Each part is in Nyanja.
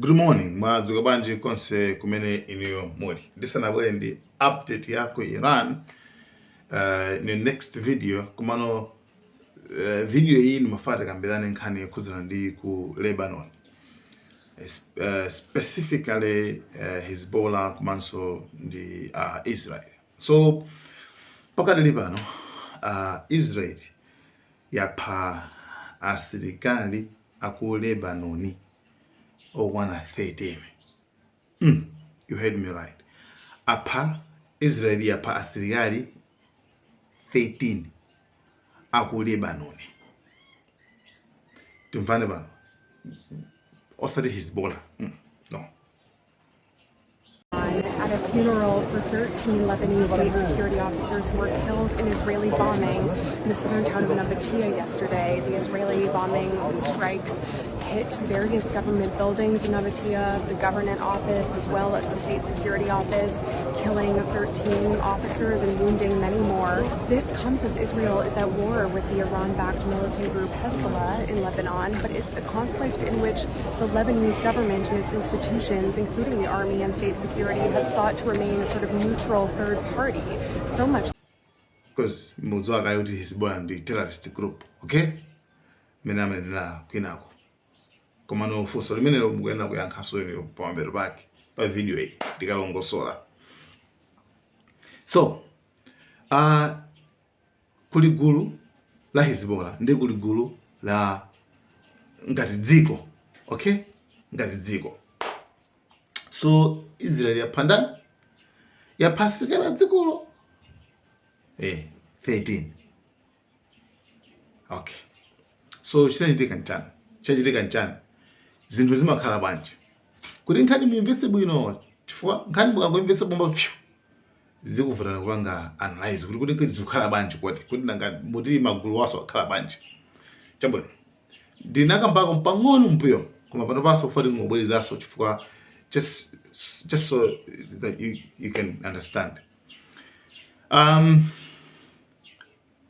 Good morning, mwadzuka bwanji konse kumene inuyo muli? Ndisanabwere ndi update ya ku Iran in next video, komano video iyi ndimafuna tikambirane nkhani yokhudzana ndi ku Lebanon, specifically Hezbollah komanso ndi Israel. So pakadali pano Israel yapha asilikali aku Lebanon okwana 13. You heard me right. Apha, Israel yapha asilikali 13 aku Lebanon. Timvane pano, osati Hezbollah, no. At a funeral for 13 Lebanese state security officers who were killed in Israeli bombing in the southern town of Nabatieh yesterday. The Israeli bombing strikes hit various government buildings in Nabatieh, the government office, as well as the state security office, killing 13 officers and wounding many more. This comes as Israel is at war with the Iran-backed militant group Hezbollah in Lebanon, but it's a conflict in which the Lebanese government and its institutions, including the army and state security, have sought to remain a sort of neutral third party. So much Because mudziwa kale kuti Hezbollah ndi terrorist group, okay, mene amanenera kwinako. Komano funso limenelo mukuyenera kuyankhaso inu pamapeto pake pa video iyi ndikalongosola. So kuli gulu la Hezbollah ndi kuli gulu la ngati dziko, okay, ngati dziko. So Israel yapha ndani? Yapha asilikali a dzikolo 13. Okay, so chinachitika nchani? Chachitika nchani? Zinthu zimakhala bwanji? Kuti nkhani muyimvetse bwino, chifukwa nkhani mukangoimvetsa bomba pyu, zikuvutana kupanga analyze kuti zikukhala bwanji, kuti nanga muti magulu waso akhala bwanji. Chabwino, ndinakambako pang'ono mbuyo, koma pano paso kufa tingobwerezaso chifukwa just so that you can understand.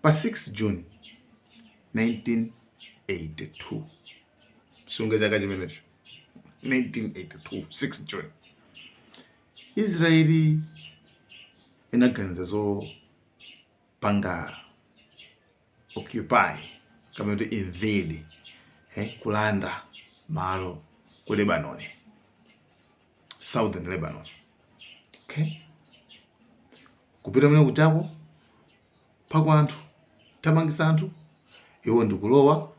Pa 6 June 1982, sunga chaka chimenecho, 1982, 6 June, Israeli inaganiza zopanga occupy kapena kuti invade, kulanda malo ku Lebanon, southern Lebanon, okay? Kupita mene kuchako phako anthu, tamangisa anthu, iwo ndikulowa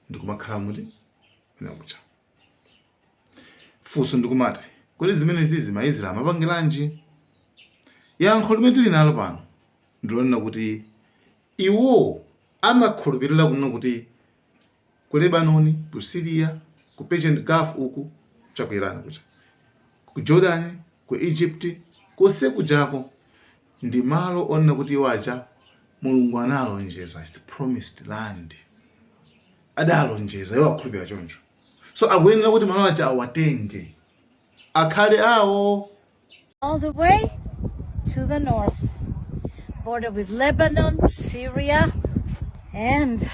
ndikumakhala muti mene kucha. Funso ndikumati, kodi zimene zizi maIsrael amapangiranji? Yankho limene tili nalo pano ndilonena kuti iwo amakhulupirira kunena kuti ku Lebanon, ku Syria, ku Persian Gulf uku cha ku Iran kucha, ku Jordan, ku Egypt, konse kujako ndi malo onena kuti iwo aja Mulungu analonjeza. It's promised land, adalonjeza. Iwo akhulupirira choncho, so akuyenera kuti malo aja awatenge akhale awo. All the way to the north, border with Lebanon, Syria, and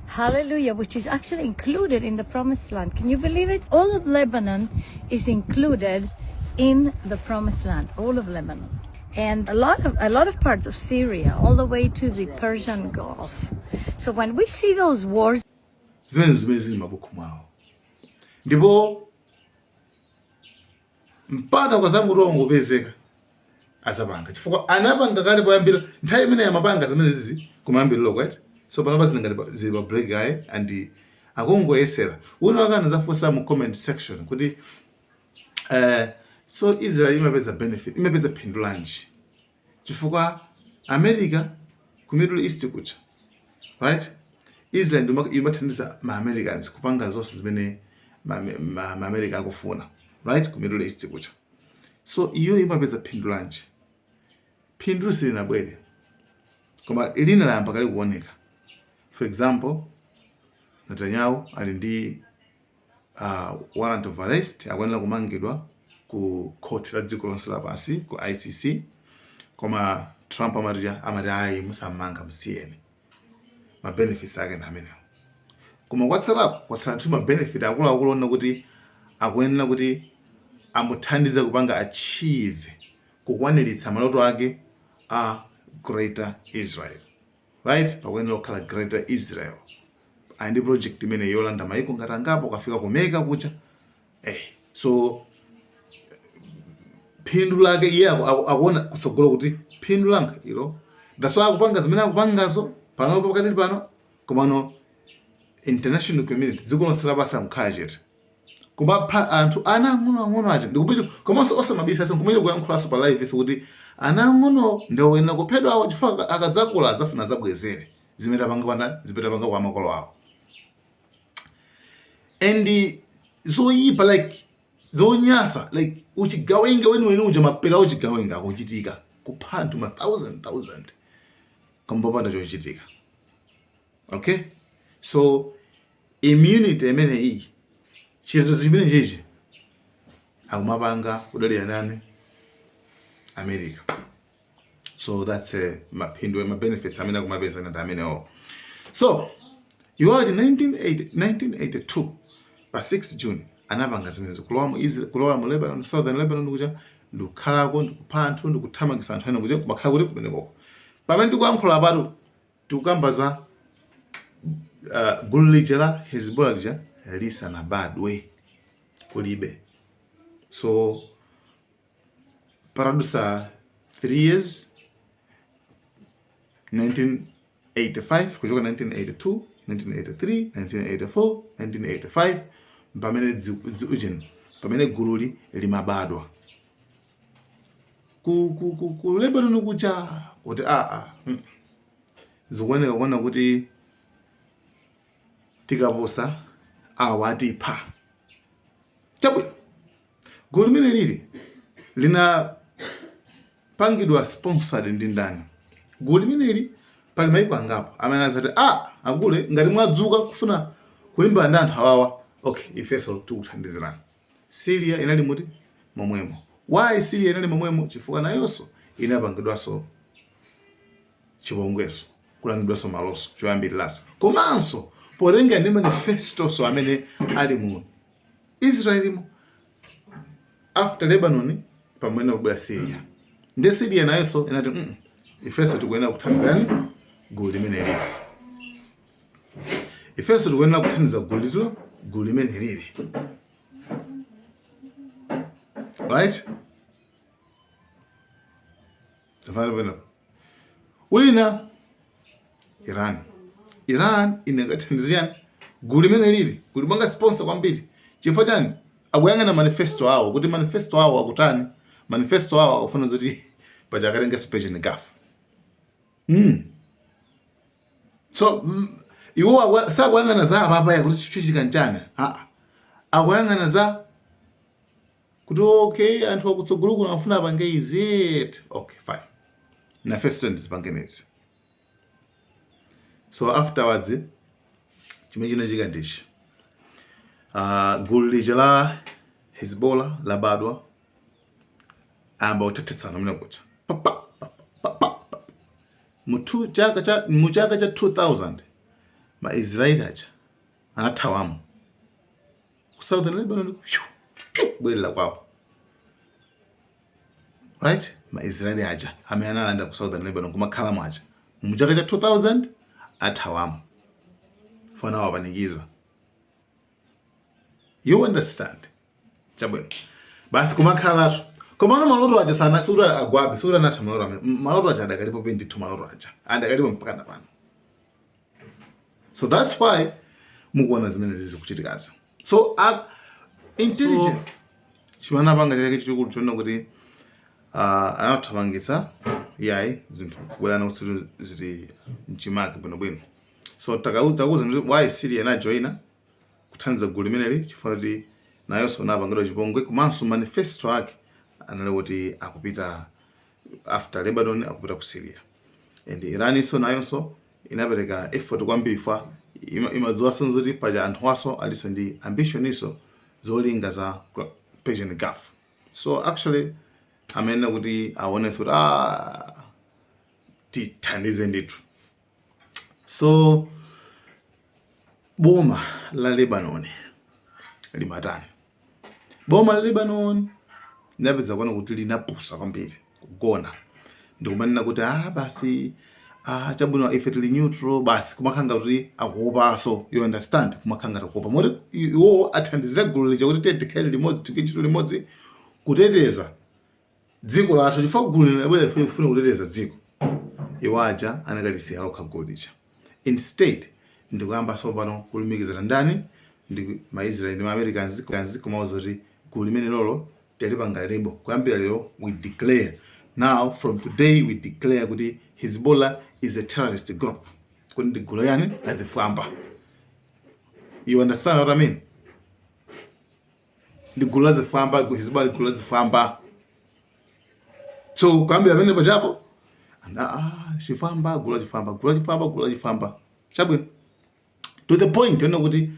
hallelujah, which is actually included in the promised land. Can you believe it? All of Lebanon is included in the promised land. All of Lebanon. And a lot of parts of Syria, all the way to the Persian Gulf. So when we see those wars Zimene zili m'mabuku mwawo, ndipo mpata ukazanguti wangopezeka azapanga, chifukwa anapanga kale poyambira nthawi imene amapanga zimene zizi kumayambiriro kwete. So panopa zili ngati zili pa break ayi and akungoyesera. Wina wakana zafunsa mu comment section kuti so Israel imapeza benefit, imapeza phindu lanji? Chifukwa America ku Middle East kucha, right, Israel imathandiza ma Americans kupanga zonse zimene ma America akufuna, right, ku Middle East kucha. So iyo imapeza phindu lanji? Phindu silinabwere, koma lina layamba kale kuoneka. For example, Netanyahu ali ndi warrant of arrest, akuyenera kumangidwa ku court la dziko lonse lapansi, ku ICC. Koma Trump amati ayi, musamanga, musiyeni. Ma benefits ake ndi amenewo. Koma kwatsalako, kwatsala nthu ma benefit akuluakulu ona kuti Akuyenera kuti amuthandize kupanga achieve, kukwaniritsa maloto ake a Greater Israel, right? Pakuyenera kukhala Greater Israel. Ali ndi project imene yolanda maiko ngati angapo, kafika kumeka kucha. So phindu lake iye akuona kutsogolo kuti phindu langa ilo. That's why akupanga zimene akupangazo panopo, pakatili pano. Komano international community, dziko lonse lapansi, akukhala chete kumapha anthu, ana ang'onoang'ono aja ndikupita. Komanso osamabisaso, nkumene kuyankhulanso pa live so kuti ana ang'ono ndioyenera kuphedwawo, chifukwa akadzakula adzafuna adzabwezere zimene tapanga kwa zimene tapanga kwa makolo awo. And zoyipa, like zonyasa, like uchigawenga weniweni uja, mapera uchigawenga akuchitika, kupha anthu ma thousand thousand kambopanda chochitika. Okay, so immunity imene iyi, chitetezo chimene chichi akumapanga kudalira nani? America. So that's maphindu, ma benefits amene akumapeza ndi amenewo. So iwo ati 1980, 1982 pa 6 June anapanga zimenezo, kulowa mu Israel, kulowa mu Lebanon, southern Lebanon kuja, ndikukhalako, ndikupha anthu, ndikuthamangitsa anthu ena kuja, kumakhala kuti kumenekoko. Pamene ndikuyankhula apatu, tikukamba za gulu lija la Hezbollah lija lisanabadwe, kulibe. So patadutsa 3 years, 1985 kuchoka 1982, 1983, 1984, 1985, pamene ujeni, pamene gululi limabadwa ku Lebanon kuja, kuti aa, zikuoneka kuona kuti tikaposa awa atipha. Chabwino, gulu limene lili linapangidwa sponsored ndi ndani? Gulu limeneli pali maiko angapo amene azati, "Ah, akule, ngati mwadzuka kufuna kulimbana ndi anthu awawa, okay, ifenso tikuthandizirani." Syria inali muti momwemo. Why Syria inali momwemo? Chifukwa nayonso inapangidwanso chipongweso, kulandidwanso maloso choyambiriraso, komanso potenga ndi manifestoso amene ali mu Israelimo. After Lebanon pamene kubwera Syria, ndi Syria nayonso inati, ifenso tikuyenera kuthandizani gulu limene lili, ifenso tikuyenera kuthandiza gulu litilo, gulu limene lili," right? Tafana pena wina Iran. Iran inakathandiziyani gulu limene lili kulipanga sponsor kwambiri. Chifukwa chani? Akuyang'ana manifesto awo, kuti manifesto awo akutani? Manifesto awo akufuna zoti paja akatengenso Persian Gulf. So iwo sakuyang'ana za apapa yakuti chichitika nchani. Aa, akuyang'ana za kuti okay, anthu akutsogolo kuno afuna apange izi. Okay, fine, nafenso tizipangenizi. So afterwards chimene chinachitika ndichi: gulu lija la Hezbollah labadwa, ayamba kuthetetsana mene kucha pa, pa, pa, pa, pa, pa. Mu chaka cha 2000 ma Israeli aja anathawamo ku southern Lebanon, phew, phew, kubwerera kwawo, right? Ma Israeli aja amene analanda ku southern Lebanon kumakhalamo aja, mu chaka cha 2000 athawamo, fana wapanikiza. You understand? Chabwino, basi kumakhalatu. Komano maloto aja sana sikuti agwabe, sikuti anatha maloto amene. Maloto aja adakalipo pe ndithu, maloto aja adakalipo mpaka napano. So that's why mukuona zimene zizikuchitikazo. So intelligence chimene apanga chake chikulu chonena kuti anathamangitsa yayi zinthu kubwerana kuti zili mchimake bwinobwino. So takuuza kuti why Syria inajoina kuthandiza gulu limeneli, chifukwa kuti nayonso anapangidwa chipongwe, komanso manifesto ake anali kuti akupita after Lebanon, akupita ku Syria. And Iran iso nayonso inapereka effort kwambiri fa imadziwanso zoti paja anthu aso aliso ndi ambition iso, zolinga za Persian Gulf. So actually amene kuti aonenso kuti ah, tithandize ndithu. So boma la Lebanon limatani? Boma la Lebanon linapeza kuona kuti linapusa kwambiri kugona ndikumanena kuti ah basi, ah chabwino, ife tili neutral basi, kumakhala kuti akuopanso, you understand, kumakhala ngati akuopa moti iwowo athandizira gulu lija kuti tiye tikhale limodzi, tigwire ntchito limodzi kuteteza dziko lathu, chifukwa gulu linabwera kufuna kuteteza dziko. Iwo aja anakalisiya lokha gulu lija instead ndikuyamba tsopano kulumikizana ndani? Ndi ma Israel ndi ma Americans, kumauza kuti gulu limene lolo talipanga label kuyambira lero. We declare now, from today we declare kuti Hezbollah is a terrorist group, kuti ndi gulu yani? Lazifwamba. You understand what I mean? Ndi gulu lazifwamba. Hezbollah ndi gulu lazifwamba. So kuyambira pamene pachapo anda ah chifwamba, gulu lachifwamba, gulu lachifwamba, gulu lachifwamba, chabwino, to the point yona kuti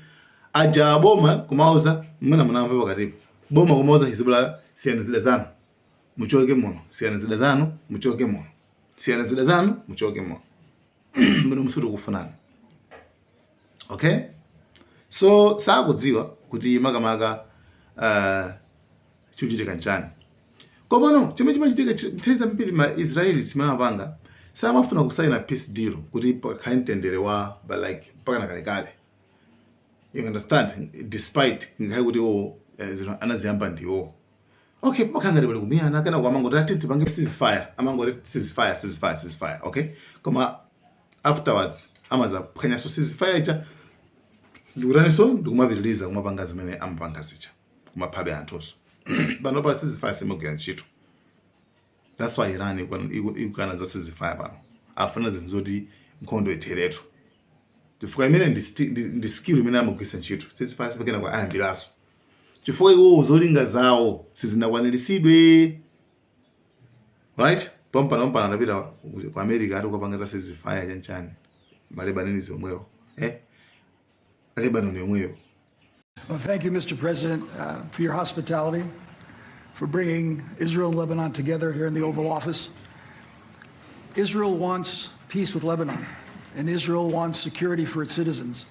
aja boma kumauza, mwina munamva pakatipo, boma kumauza Hezbollah, "Siyani zida zanu, muchoke muno, siyani zida zanu, muchoke muno, siyani zida zanu, muchoke muno, muno musikufunani." Okay, so sakudziwa kuti makamaka chikuchitika nchani. Komano chimene chimachitika nthawi zambiri, ma Israeli chimene amapanga, samafuna kusaina peace deal kuti pakhale mtendere wa but like mpaka na kalekale, you understand, despite ngakhale kuti iwo zinthu anaziyamba ndiwo. Okay, pakhala ngati pali kumiyana, kana amangoti ati tipange ceasefire, amangoti ceasefire, ceasefire, ceasefire, okay, koma afterwards amazaphwanyanso ceasefire ija ndikutaninso, ndikumapitiliza kumapanga zimene amapanga zija, kumaphabe anthunso. Pano pa ceasefire simagwira ntchito. That's why Iran ikukana za ceasefire pano. Afuna zinthu zoti nkhondo itheretu, chifukwa imene ndi skill imene amagwisa ntchito. Ceasefire sipakena kwa ayambiranso, chifukwa iwowo zolinga zawo sizinakwaniritsidwe, right? Pompano pompano anapita ku America ati kukapanga za ceasefire chanchani, ma Lebanese omwewo, eh, Lebanon yomweyo. Well, thank you, Mr. President, for your hospitality, for bringing Israel and Lebanon together here in the Oval Office. Israel wants peace with Lebanon, and Israel wants security for its citizens.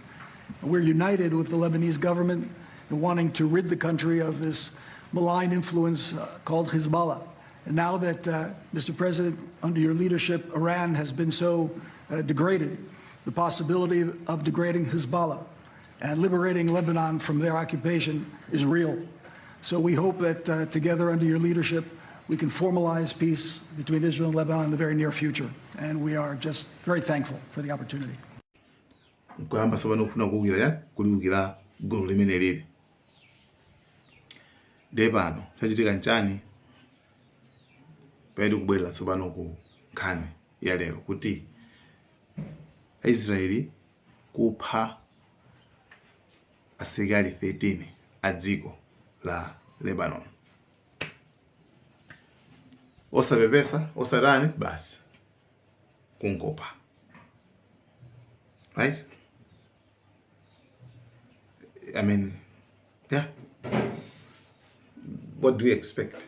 We're united with the Lebanese government in wanting to rid the country of this malign influence called Hezbollah. And now that, Mr. President, under your leadership, Iran has been so degraded, the possibility of degrading Hezbollah and liberating Lebanon from their occupation is real. So we hope that together under your leadership, we can formalize peace between Israel and Lebanon in the very near future. And we are just very thankful for the opportunity. Nkuyamba tsopano kufuna kuwukira ya kuliwukira gulu limene lili ndiye pano chachitika nchani? Pamene tikubwerera tsopano ku nkhani ya lero kuti Aisraeli kupha asilikali 13 a dziko la Lebanon osapepesa, osatani, basi kungopha, right? I mean, yeah, what do you expect?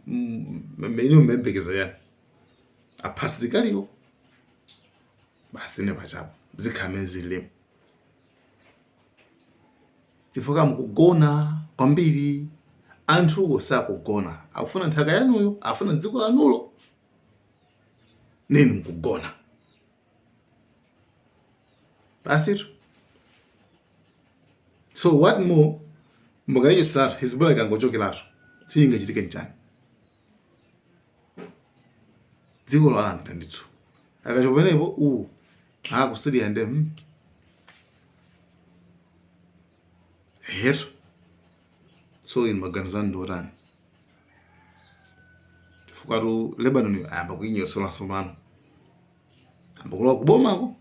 Inu mmembekeza yani apha asilikaliwo basi, ne pachapo zikhame zilimo, chifukwa mukugona kwambiri. Anthuwo sakugona, akufuna nthaka yanuyo, afuna dziko lanulo, neni mukugona basitu. So what more mukaichosatu Hezbollah ikangochokeratu, chingachitike nchani? Dziko lalanda ndithu. Akachoka pamenepo uwu akusiria nde Heto, so inu maganizo anu ndi otani? Chifukwa tu Lebanon ayamba kuinyosolanso pano, ayamba kulowa kubomako,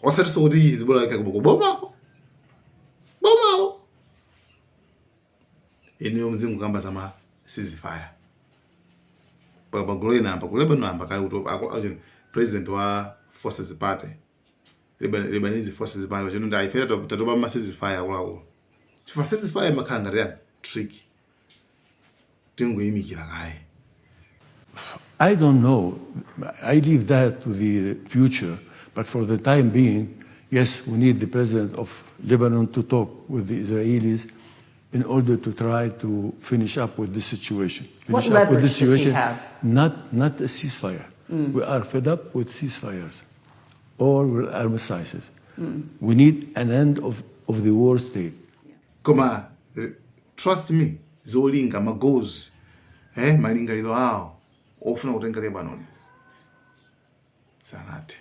osatinso kuti Hezbollah yake kubomako, bomalo. Inuyo mzingokamba za ma ceasefire pagulu ena amba ku Lebanon amba kale kuti president wa Forces Party, Lebanese Forces Party, chino ndi ife tatopa ma ceasefire akuluakulu, chifukwa ceasefire imakhala ngati yani trick, tingoyimikira kaye. I don't know. I leave that to the future. But for the time being, yes, we need the president of Lebanon to talk with the Israelis. in order to try to finish up with this situation. What Finish up with leverage this does he situation, have? Not a ceasefire. We are fed up with ceasefires or with armistices. We need an end of the war state. Koma trust me, zolinga, ma goals, malingaliro awo ofuna kutenga Lebanon sanathe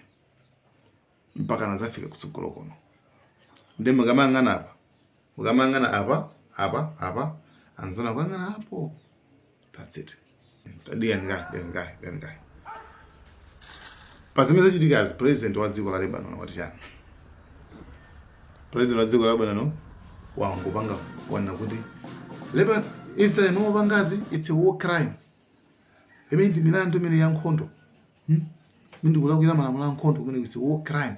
mpaka nazafika kutsogolo kuno. Ndi mukamayang'ana apa, mukamayang'ana apa, apa, apa, anzana kuyang'ana apo. That's it. Tadiyani kaye, diyani kaye, diyani kaye. Pa zimene zachitikazi, president wa dziko la Lebanon wati chani? President wa dziko la Lebanon wangopanga wana kuti Lebanon, Israel imapangazi, it's a war crime. Imene ndi milandu imene ya nkhondo, Imene ndikulakwira malamulo a nkhondo kumene, it's a war crime.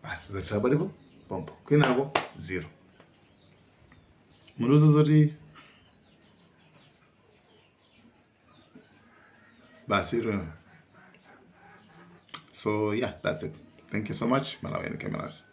Basi, zathera palipo pompo, kwinako zero. Mundiuza zoti basi ito. So yeah, that's it. Thank you so much. Malawian Cameras.